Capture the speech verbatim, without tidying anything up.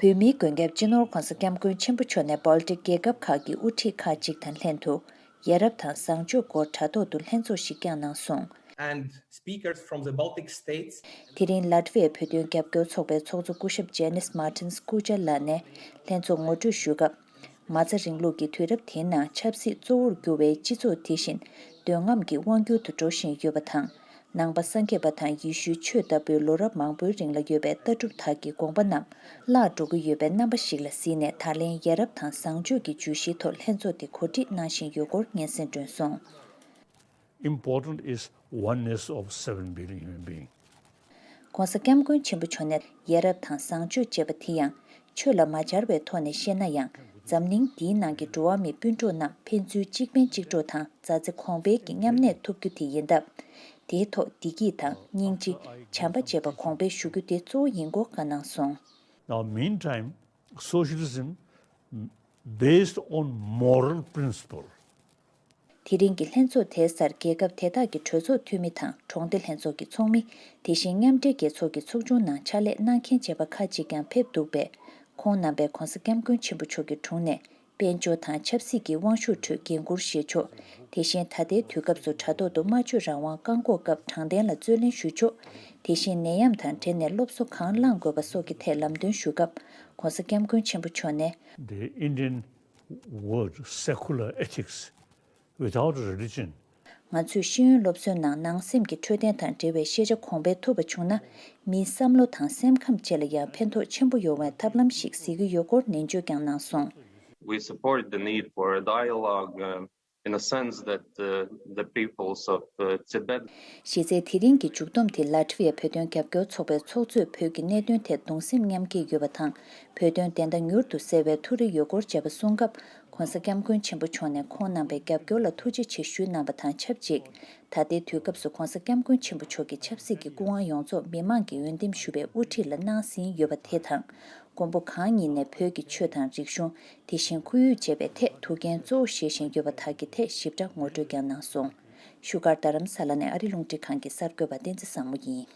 བོད་མིའི་མགོན་སྐྱབས་སྤྱི་ནོར་༧གོང་ས་༧སྐྱབས་མགོན་ཆེན་པོ་མཆོག་ནས་སྦལ་ཏིག་རྒྱལ་ཁབ་ཁག་གི་དབུ་ཁྲིད་ཁག་ཅིག་དང་ལྷན་དུ། ཡ་རབས་དང་བཟང་སྤྱོད་སྐོར་དྲ་ཐོག་ཏུ་ལྷན་ཚོགས་ཤིག་བསྐྱངས་གནང་སོང་། and speakers from the Baltic states. དེ་རིང་ལ་ཏི་ཝི་ཡའི་བོད་དོན་རྒྱབ་སྐྱོར་ཚོགས་པའི་ཚོགས་གཙོ་སྐུ་ཞབས་ཇེ་ནིས་མར་ཏིན་སི་ཀུ་ཅཱ་ལགས་ནས་ལྷན་ཚོགས་ངོ་སྤྲོད་ཞུས་སྐབས། མ་རྩ་རིང་ལུགས་ཀྱི་དུས་རབས་དེའི་ནང་ཆབ་སྲིད་གཙོ་བོར་གྱུར་བའི་སྤྱི་ཚོགས་དེ་བཞིན་འདོད་རྔམ་གྱི་དབང་སྒྱུར་དུ་འགྲོ་བཞིན་ཡོད་པ་དང་། ནང་པ་སངས་རྒྱས་པ་དང་ཡེ་ཤུའི་ཆོས་ལྟ་བུའི་ལོ་རབས་མང་པོའི་རིང་ལ་ཡོད་པའི་ལྟ་གྲུབ་དག་གི་དགོངས་པ་རྣམས་བརླག་འགྲོ་གི་ཡོད་པའི་རྣམ་པ་ཞིག་ལ་གཟིགས་ནས། ད་ལན་ཡ་རབས་དང་བཟང་སྤྱོད་ཀྱི་བརྗོད་གཞིའི་ཐོག་ལྷན་ཚོགས་དེ་གོ་སྒྲིག་གནང་བཞིན་ཡོད་སྐོར་སྙན་སེང་བསྒྲོན་སོང་། Important is oneness of seven billion human beings. ྋགོང་ས་ྋསྐྱབས་མགོན་ཆེན་པོ་མཆོག་ནས་ཡ་རབས་དང་བཟང་སྤྱོད་ཅེས་པ་དེ་ཡང་ཆོས་ལ་མ་སྦྱར་བའི་ཐོག་ནས་བཤད་ན་ཡང་། འཛམ་གླིང་འདིའི་ནང་གི་འགྲོ་བ་མི་སྤུན་གྲོགས་རྣམས་ཕན་ཚུན་གཅིག་ཕན་གཅིག་གྲོགས་དང་མཛའ་བརྩེ་གོང་འཕེལ་གྱི་མཉམ་གནས་ཐུབ་རྒྱུ་དེ་ཡིན་སྟབས། དེའི་ཐོག་བདེ་སྐྱིད་དང་སྙིང་རྗེ། བྱམས་པ་བཅས་པ་གོང་འཕེལ་ཞུ་རྒྱུ་དེ་གཙོ་བོ་ཡིན་སྐོར་བཀའ་གནང་སོང་། Now, meantime, socialism based on moral principle. དེ་རིང་གི་ལྷན་ཚོགས་དེའི་སར་རྒྱལ་ཁབ་དེ་དག་གི་གྲོས་ཚོགས་འཐུས་མི་དང་གྲོང་སྡེ་ལྷན་ཚོགས་ཀྱི་ཚོགས་མི། དེ་བཞིན་མཉམ་འབྲེལ་རྒྱལ་ཚོགས་ཀྱི་ཚོགས་ཆུང་ནང་ཕྱག་ལས་གནང་མཁན་བཅས་པ་ཁག་ཅིག་ཀྱང་ཕེབས་འདུག་པས། ཁོང་རྣམ་པས་ྋགོང་ས་ྋསྐྱབས་མགོན་ཆེན་པོ་མཆོག་གི་དྲུང་ནས་དཔལ་འབྱོར་དང་ཆབ་སྲིད་ཀྱི་དབང་ཤུགས་ཁྲོད་འགན་འཁུར་བཞེས་ཆོག། དེ་བཞིན་ད་ལྟའི་དུས་སྐབས་སུ་དྲ་ཐོག་ཏུ་སྨྲ་བརྗོད་རང་དབང་བཀག་འགོག་སྐབས་དྲང་བདེན་ལ་རྩོད་ལེན་ཞུ་ཆོག། དེ་བཞིན་ནད་ཡམས་དང་འབྲེལ་ནས་སློབ་གསོ་གང་བླང་དགོས་པ་སོགས་ཀྱི་ཐད་ལམ་སྟོན་ཞུ་སྐབས། ྋགོང་ས་ྋསྐྱབས་མགོན་ཆེན་པོ་མཆོག་ནས། The Indian word secular ethics without religion. ང་ཚོས་ཤེས་ཡོན་སློབ་གསོའི་ནང་ནང་སེམས་ཀྱི་འཕྲོད་བསྟེན་དང་འབྲེལ་བའི་ཤེས་བྱ་གོང་འཕེལ་ཐུབ་པ་བྱུང་ན། མིའི་བསམ་བློ་དང་སེམས་ཁམས་བཅས་ལ་ཡང་ཕན་ཐོགས་ཆེན་པོ་ཡོང་བའི་ཐབས་ལམ་ཞིག་གཟིགས་ཀྱི་ཡོད་སྐོར་ནན་བརྗོད་ཀྱང་གནང་སོང་། We support the need for a dialogue uh, in a sense that uh, the peoples of uh, Tibet གཞི་རྩའི་དེ་རིང་གི་མཇུག་བསྡོམས་དེ་ལ་ཏི་ཝི་ཡའི་བོད་དོན་རྒྱབ་སྐྱོར་ཚོགས་པའི་ཚོགས་གཙོས་བོད་ཀྱི་གནད་དོན་ཐད་གདུང་སེམས་མཉམ་སྐྱེད་ཡོད་པ་དང་། བོད་དོན་བདེན་མཐའ་མྱུར་དུ་གསལ་བའི་ཐུགས་རེ་ཡོད་སྐོར་བཅས་པ་གསུངས་སྐབས། ྋགོང་ས་ྋསྐྱབས་མགོན་ཆེན་པོ་མཆོག་ནས་ཁོང་རྣམ་པའི་རྒྱབ་སྐྱོར་ལ་ཐུགས་རྗེ་ཆེ་ཞུས་གནང་བ་དང་ཆབས་ཅིག། ད་ལྟའི་དུས་སྐབས་སུ་ྋགོང་ས་ྋསྐྱབས་མགོན་ཆེན་པོ་མཆོག་གི་ཆབ་སྲིད་ཀྱི་སྐུ་དབང་ཡོངས་རྫོགས་མི་མང་གིས་འོས་འདེམས་ཞུ་བའི་དབུ་ཁྲིད་ལ་གནང་ཟིན་ཡོད་པ་དེ་དང་། མགོན་པོ་གང་ཉིད་ནས་བོད་ཀྱི་ཆོས་དང་རིག་གཞུང་། དེ་བཞིན་ཁོར་ཡུག་བཅས་པའི་ཐད་ཐུགས་འགན་གཙོ་བོ་བཞེས་བཞིན་ཡོད་པ་དག་གི་ཐད་ཞིབ་ཕྲ་ངོ་སྤྲོད་ཀྱང་གནང་སོང་། བཞུགས་སྒར་རྡ་རམ་ས་ལ་ནས་ཨ་རི་རླུང་འཕྲིན་ཁང་གི་གསར་འགོད་པ་བསྟན་འཛིན་བཟང་མོ་ཡིན།